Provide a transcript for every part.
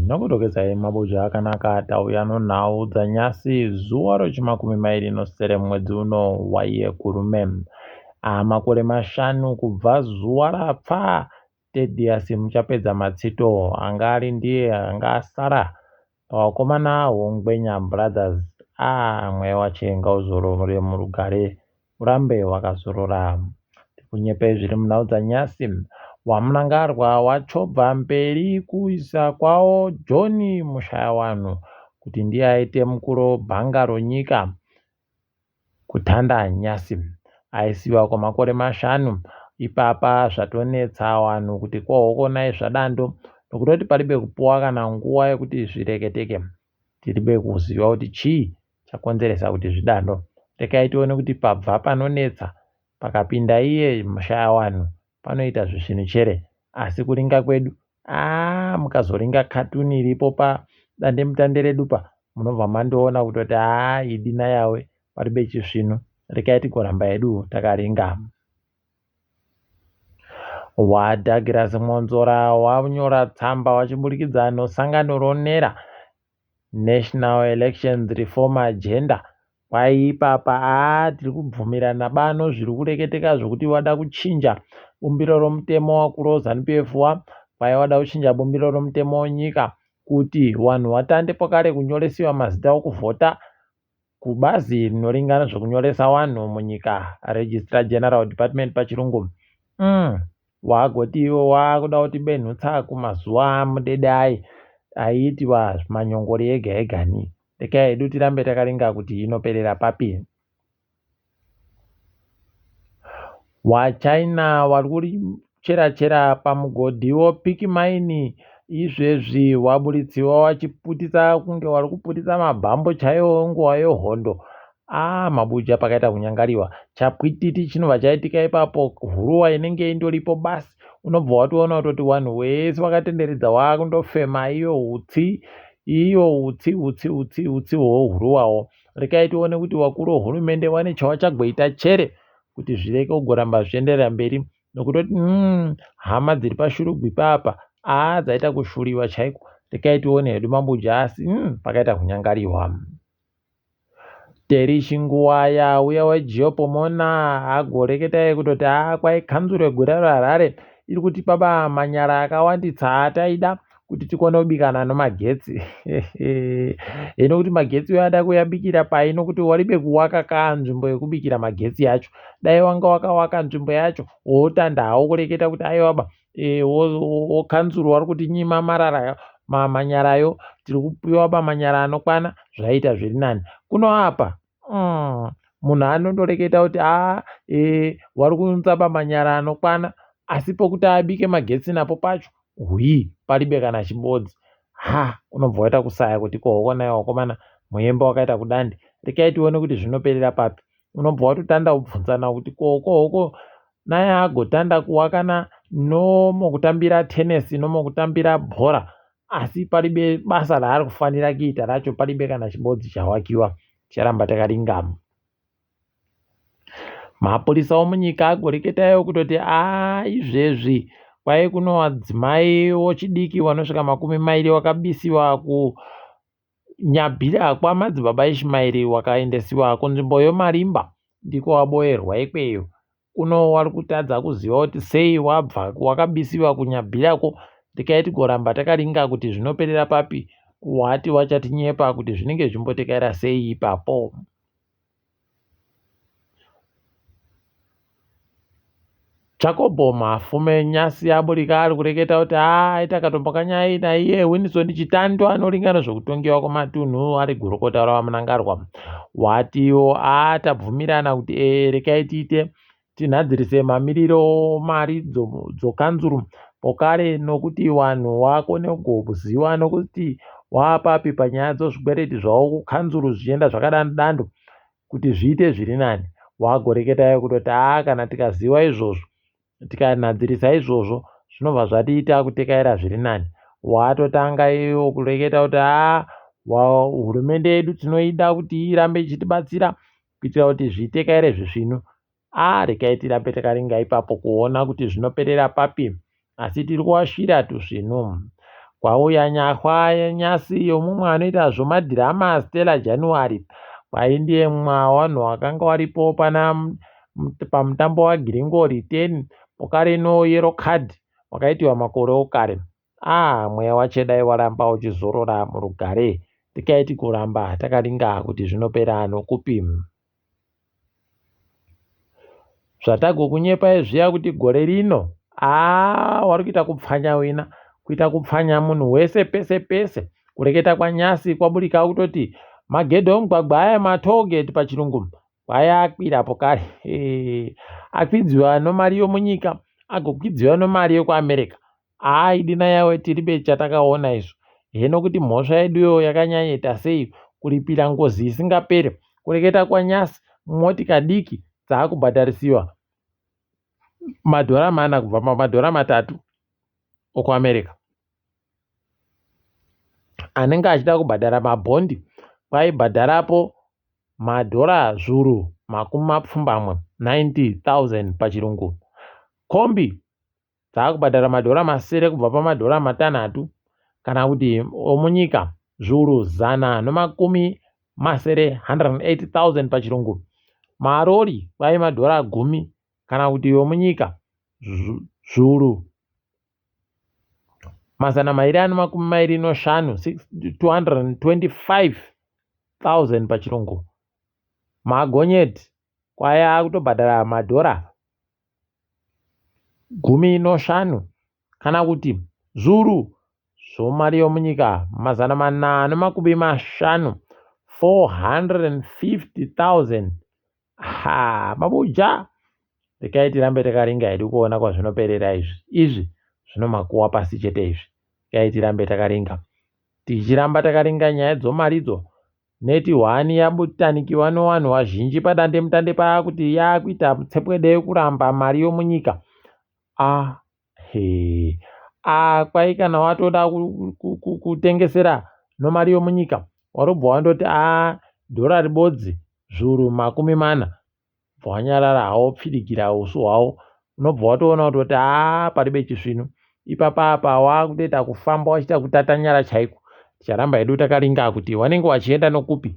Nokudokedzai mabuja akanaka tauya nonhau dzanyasi zuva rechimakumi mairi nosere mwedzi uno waiye kurume. Amakore mashanu kubva zuva rapfa Tedious Muchapedza Matsito anga ari ndiye anga asara pavakomana Hongwenya Brothers. Ah, mweya wache ngauzorore murugare urambe wakazorora. Tikunyepe zviri munhau dzanyasi. WaMnangarwa wachobva mberi kuisa kwawo John Mushayawanhu kuti ndiye aite mukuru bhanga ronyika kutanda nyasi. Aisiwa kwamakore mashanu ipapa zvatonetsa wanhu kuti kohokonai zvadando nokutoti paribe kupuwa kana nguwa yekuti zvireketeke. Tiribe kuziva kuti chii chakonzeresa kuti zvidando. Rekai tione kuti pabva panonetsa pakapinda iye Mushayawanhu panoita zvisvinu chere asi kuringa kwedu aa mukazoringa katuni iripo padandemutande redu pa munobva mandiona kutoti haa idi nayawe paribe chisvinu rekai tigoramba hedu takaringa. WaDouglas Mwonzora wanyora tsamba wachiburikidza nosangano ronera National Elections Reform Agenda kwai ipapa aa tiri kubvumirana bano zviri kureketeka zvokuti wada kuchinja bumbiro romutemo wakuru weZanu PF wa kwai wada kuchinja bumbiro romutemo wenyika kuti vanhu vatande pakare kunyoresiwa mazita okuvhota kubazi rinoringana zvekunyoresa wanhu munyika Registrar General Department pachirungu umm wagoti iwe wakuda kuti benhutsa kumazuva amudede aye aiitiwa manyongori ega ega ni rekai hedu tirambe takaringa kuti inoperera papi. WaChina wari kuchera chera pamugodhi woPeak Mine izvezvi waburitsiwa wachiputitsa kunge wari kuputitsa mabhambo chaiwo nguva yehondo. Ah mabuja pakaita kunyangariwa. Chapwititi chinobva chaitika ipapo huruwa inenge indoripo basi unobva watoona kutoti wanhu wese wakatenderedza wakundofema iyo hutsi iyo hutsi hutsi hutsi hutsi hwehuruwawo. Rekai tione kuti wakuru wehurumende wane chawachagoita chere kuti zvireke kugoramba zvichienderera mberi nokutoti umm hama dziri pashurugwi papa aa dzaita kushuriwa chaiko rekai tione hedu mabuja asi umm pakaita kunyangariwa. Terry Chinguwaya uya weGeo Pomona agoreketa iye kutoti haa kwai kanzuru yeguta reHarare iri kutipa ba manyara akawanditsa ataida kuti tikone kubikana nomagetsi hino kuti magetsi uyo ada kuyabikira pai nokuti waribe kuwaka ka nzvimbo yekubikira magetsi yacho dai wanga wakawaka nzvimbo yacho wotanda hawo kureketa kuti aiwa ba e, wokanzuru wari kuti nyima marara manyarayo tiri kupiwa ba manyara anokwana zvaita zviri nani kuno apa munhu anondoreketa kuti a e, wari kuunza ba manyara anokwana asi pokuti abike magetsi napo pacho hwii paribe kana chibodzi ha unobva waita kusaya kuti kohoko naye wakomana muyemba wakaita kudandi rekai tione kuti zvinoperera papi unobva watotanda kubvunzana kuti kohoko hoko naye agotanda kuwakana nomokutambira tenesi nomokutambira bhora asi paribe basa raari kufanira kuita racho paribe kana chibodzi chawakiwa ticharamba takaringama Mapurisa omunyika agoreketayo kutoti aa izvezvi kwai kuno wadzimai wochidiki wanosvika makumi mairi wakabisiwa kuNyabhira kwamadzibaba Ishimairi wakaendesiwa kunzvimbo yoMarimba ndiko waboerwa ikweyo. Kuno wari kutadza kuziva kuti sei wabva wakabisiwa kuNyabhirako tikai tigoramba takaringa kuti zvinoperera papi wati wachatinyepa kuti zvinenge zvichimbotekaira sei ipapo. Jacob Mafume nyasi aburika ari kureketa kuti haa aita katombo kanyai naiye Winson Chitando anoringana zvekutongewa kwematunhu ari gurukota raVaMnangagwa. Watiwo haa tabvumirana kuti ee rekai tiite tinhadzirise mamiriro mari dzokanzuru pokare nokuti wanhu wakone kuziva nokuti waapapi panyaya dzozvikwereti zvavo kukanzuru zvichienda zvakadando dando kuti zviite zviri nani wagoreketa kutoti haa kana tikaziva izvozvo tikanhadzirisa izvozvo zvinobva zvatiita kutekaira zviri nani watotanga iyo kureketa kuti haa hurumende yedu tinoida kuti irambe ichitibatsira kuitira kuti zvitekaire zvisvinu Aa regai tirambe takaringa ipapo kuona kuti zvinoperera papi asi tiri kuwashira tuzvinu. Kwauya nyahwa nyasi yomumwe anoita zvomadhirama Stella January. Kwai ndiye mumwe wavanhu wakanga waripo pana pamutambo waGiringori 10 pokare no yellow card wakaitiwa makore okare. Ah, mweya wache dai waramba uchizorora murugare. Tikaiti kuramba takaringa kuti zvinopera nokupi. Zvatagokunyepai zviya kuti gore rino haa wari kuita kupfanya wina kuita kupfanya munhu wese pese pese kureketa kwanyasi kwaburika kutoti magedhi omugwagwa aya matollgate pachirungu kwaya akwirapo kare akwidziwa nomari yomunyika agokwidziwa nomari yekuamerica Haa idi nayawe tiribe chatakaona isu. Heno kuti mhosva yeduyo yakanyanyoita sei kuripira ngozi isingapere. Kureketa kwaNyasi motika diki dzaakubhadharisiwa madhora mana kubva pamadhora matatu okuAmerica. Anenge achida kubhadhara mabhondi kwaibhadharapo madhora zviuru makumi mapfumbamwe 90,000 pachirungu. Kombi dzaakubhadhara madhora masere kubva pamadhora matanhatu kana kuti omunyika zviuru zana nomakumi masere 180,000 pachirungu. Marori kwai madhora gumi kana kuti omunyika zviuru mazana mairi ane makumi mairi noshanu 225,000 pachirungu. Magonyeti kwai akutobhadhara madhora gumi noshanu kana kuti zviuru zvomari yomunyika mazana mana nemakumi mashanu 450,000 ha mabuja rekai tirambe takaringa hedu kuona kwazvinoperera izvi izvi zvinomakuwa pasi chete izvi rekai tirambe takaringa tichiramba takaringa nyaya dzomaridzo Neti hwani yabutanikiwa nowanhu wazhinji padandemutande paya kuti yakuita mutsepwede yekuramba mari yomunyika. A he a kwai kana watoda kutengesera nomari yomunyika warobva wandoti a dhora ribodzi zviuru makumi mana bva wanyarara hawo wopfidigira usu hwawo unobva watoona kutoti haa paribe chisvinu ipapa apa wakutoita kufamba wachiita kutatanyara chaiko ticharamba hedu takaringa kuti wanenge wachienda nokupi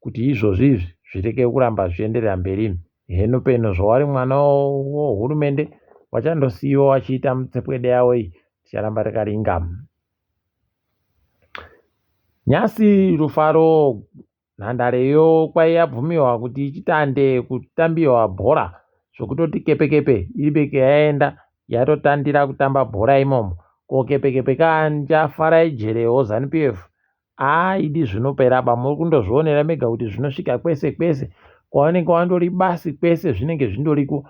kuti izvozvi izvi zvireke kuramba zvichienderera mberi heno peno zvawari mwana wohurumende wachandosiyiwa wachiita mutsepwede yawo iyi ticharamba takaringa nyasi rufaro Nhandareyo kwaiyabvumiwa kuti ichitande kutambiwa bhora zvokutoti kepekepe iribeke yaenda yatotandira kutamba bhora imomo. Ko kepekepe kanja farai jerewo Zanu PF haa idi zvinopera ba muri kundozvionera mega kuti zvinosvika kwese kwese kwavanenge wandori basi kwese zvinenge zvindoriko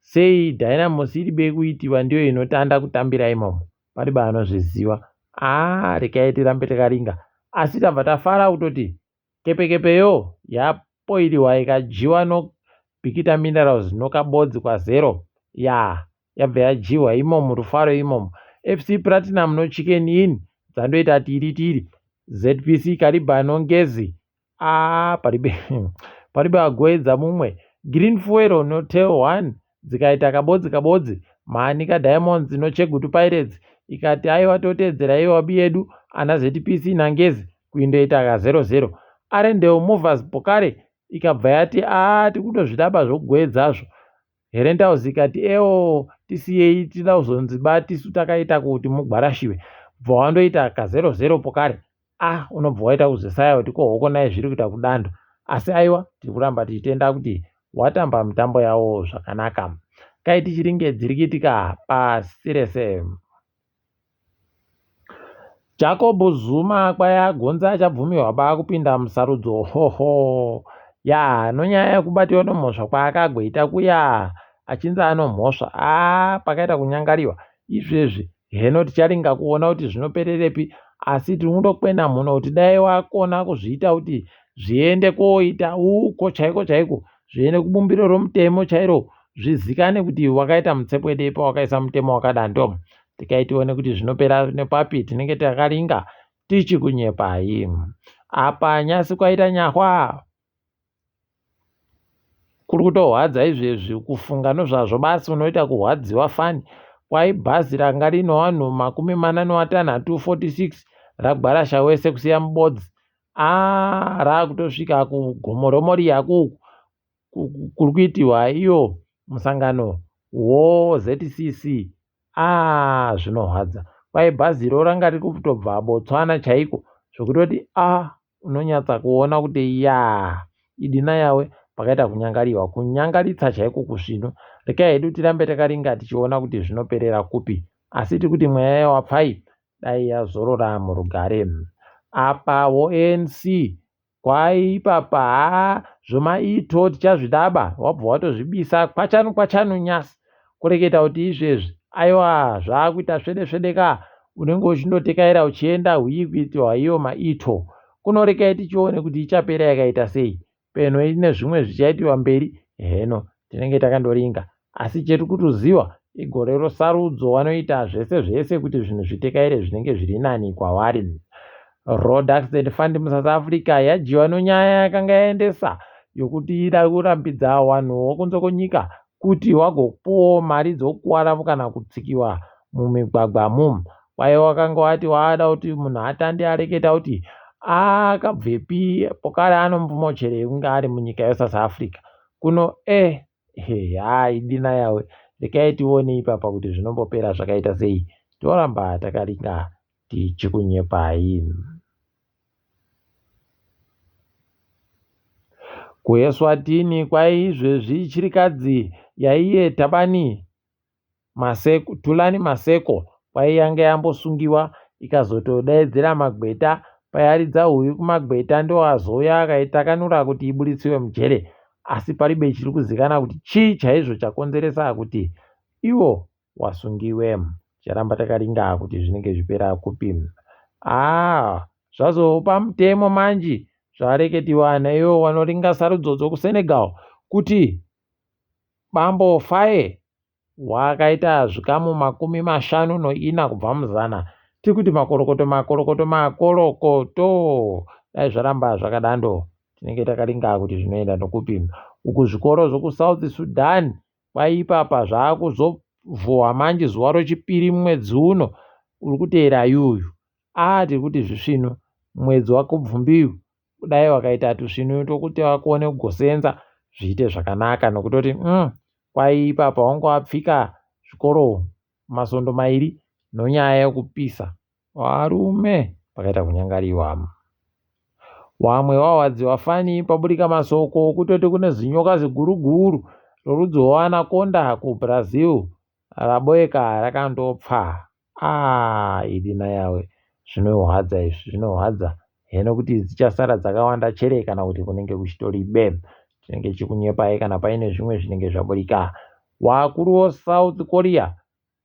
sei Dynamos iribe kuitiwa ndiyo inotanda kutambira imomo pariba anozviziva haa rekai tirambe takaringa asi tabva tafara kutoti kepekepeyo yapoiriwa ikadyiwa nobikita minerals nokabodzi kwazero ya yabva yadyiwa imomo rufaro imomo fc platinum nochicken inn dzandoita tiri tiri zpc kariba nongezi Ah, paribe paribe agoedza mumwe. Green Fuel noTel One dzikaita kabodzi kabodzi. Manica Diamonds noChegutu Pirates ikati aiwa toteedzera iwa biyedu ana ZPC naNgezi kuindoita ka 0-0. Arendale Movers Pokare ikabva yati aa tikutozvidaba zvogoedzazvo. Herentals ikati ewo tisiyei tida kuzonzi ba tisu takaita kuti mugwarashiwe. Bva wandoita ka 0-0 Pokare. Ah unobva waita kuzvisaya kuti ko hoko naye zviri kuita kudando asi aiwa tiri kuramba tichitenda kuti watamba mitambo yawo zvakanaka. Kai tichiringe dziri kuitika pasi rese. Jacob Zuma kwai agonza achabvumirwa ba kupinda musarudzo hoho ya nonyaya yekubatiwa nomhosva kwaakagoita kuya achinzi anomhosva a pakaita kunyangariwa izvezvi Heno ticharinga kuona kuti zvinopererepi asi tiri kundokwena mhuno kuti dai wakona kuzviita kuti zviende koita uko chaiko chaiko zviende kubumbiro romutemo chairo zvizikane kuti wakaita mutsepwede pawakaisa mutemo wakadando tikai tione kuti zvinopera nepapi tinenge takaringa tichikunyepai apa nyasi kwaita nyahwa Kuri kutorwadza izvezvi kufunga nozvazvo basi unoita kurwadziwa fani. Kwai bhazi ranga rine vanhu 46, 46 ragwarasha wese kusiya mubodzi. Aa raakutosvika kugomo roMoriya kuku kuri kuitiwa iyo musangano woZCC. Aah zvinorwadza. Kwai bhaziro ranga riri kutobva Botswana chaiko zvekutoti ah unonyatsa kuona kuti yaa idina yawe pakaita kunyangariwa kunyangaritsa chaiko kusvinu. Rekai hedu tirambe takaringa tichiona kuti zvinoperera kupi asi tiri kuti mweya yawapfai dai yazorora murugare. Apa woANC Kwai ipapa haa zvoma ito tichazvidaba wabva watozvibisa kwachanu kwachanu nyasi kureketa kuti izvezvi aiwa zvaakuita svede svede ka unenge uchindotekaira uchienda hwii kuitiwa iyo maito kuno rekai tichione kuti ichapera yakaita sei peno ine zvimwe zvichaitiwa mberi heno tinenge takandoringa Asi chetiri kutoziva igore rosarudzo vanoita zvese zvese kuti zvinhu zvitekaire zvinenge zviri nani kwavari. Road Accident Fund muSouth Africa yadyiwa nonyaya yakanga yaendesa yokuti ida kurambidza vanhu vokunze kwenyika kuti vagopuwo mari dzokukwara kana kutsikiwa mumigwagwa mu. Kwai wakanga wati waada kuti munhu atande areketa kuti akabvepi pokare anomvumo chere yekunge ari munyika yeSouth Africa. Kuno eh Hey, haa idina yawe rekai tione ipapa kuti zvinombopera zvakaita sei toramba takaringa tichikunyepai. KuEswatini kwaizvezvi chirikadzi yaiye Tabani Maseko, Thulani Maseko kwaiyanga yambosungiwa ikazotodaidzira magweta payaridza huyu kumagweta ndoazouya akaitakanura kuti iburitswe mujere asi paribe chiri kuzikana kuti chii chaizvo chakonzeresa kuti iwo wasungiwe. Ticharamba takaringa kuti zvinenge zvipera kupi. Ah, zvazopa mutemo manji zvareketiwa naiwo wanoringa sarudzo dzokuSenegal kuti Bambo Faye wakaita zvikamu 54 kubva muzana. Tiri kuti makorokoto makorokoto makorokoto. Dai zvaramba zvakadando tinenge takaringa kuti zvinoenda nokupi. Uku zvikoro zvokuSouth Sudan kwaipapa zvakuzovhuwa manje zuva rochipiri mwedzi uno uri kuteera yuyu. Ah tiri kuti zvisvinu mwedzi waKubvumbiyu kudai wakaita tusvinu tokuti vakone kugosenza zviite zvakanaka nokutoti umm kwai ipapa wanga wapfika zvikoro masondo mairi nonyaya yokupisa varume pakaita kunyangariwa. Wamwe wawadziwa fani paburika masoko okutoti kune zinyoka ziguru guru rorudzi rweanaconda kuBrazil raboeka rakandopfa. Aah idi nayawe zvinorwadza izvi zvinorwadza heno kuti dzichasara dzakawanda chere kana kuti kunenge kuchitori be chinenge chikunyepai kana paine zvimwe zvinenge zvaburika. Wakuru weSouth Korea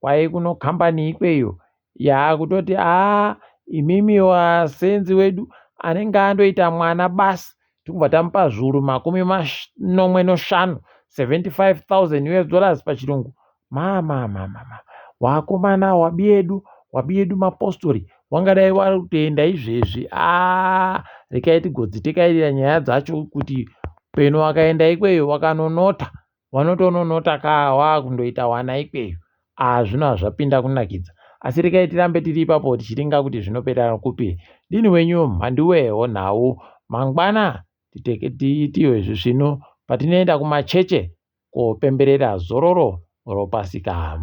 kwai kuno kambani ikweyo yaakutoti aa imimi wasenzi wedu anenge andoita mwana basi tikubva tamupa zviuru 75, 75,000 US dollars pachirungu mamamamama wakomana wabiyedu wabiyedu mapostori wangadai wari kutoenda izvezvi a rekai tigodzitekairira nyaya dzacho kuti peno wakaenda ikweyo wakanonota Wanotononota kaa wakundoita wana ikweyo ah zvino hazvapinda kunakidza asi rekai tirambe tiri ipapo tichiringa kuti zvinopera kupi dini wenyu mhanduwe honhau mangwana tiitiwe zvisvinu patinoenda kumacheche kopemberera zororo ropasika.